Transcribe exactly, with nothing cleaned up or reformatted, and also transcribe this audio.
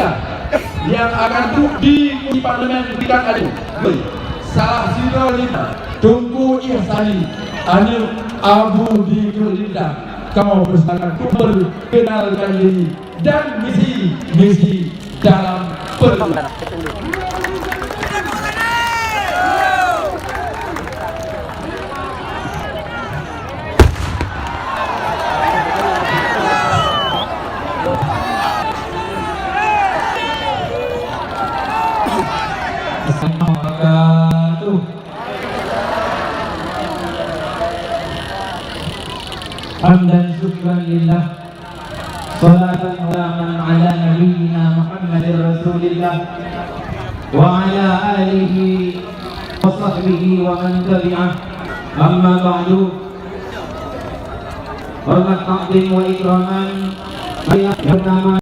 ketiga yang akan duduk di kursi parlemen tingkat akhir. Salah sidroe nyan Teungku Ihsani, aneuk Abu di Keulinda. Kamoe peusilakan untuk memperkenalkan diri dan misi-misi dalam pertemuan. Hamdan syukran lillah. Salatan wa salaman ala nabiyyina Muhammadir Rasulillah wa ala alihi wa sahbihi wa man tabi'ah. Amma ba'du. Hormat takzim wa ikraman, yang bernama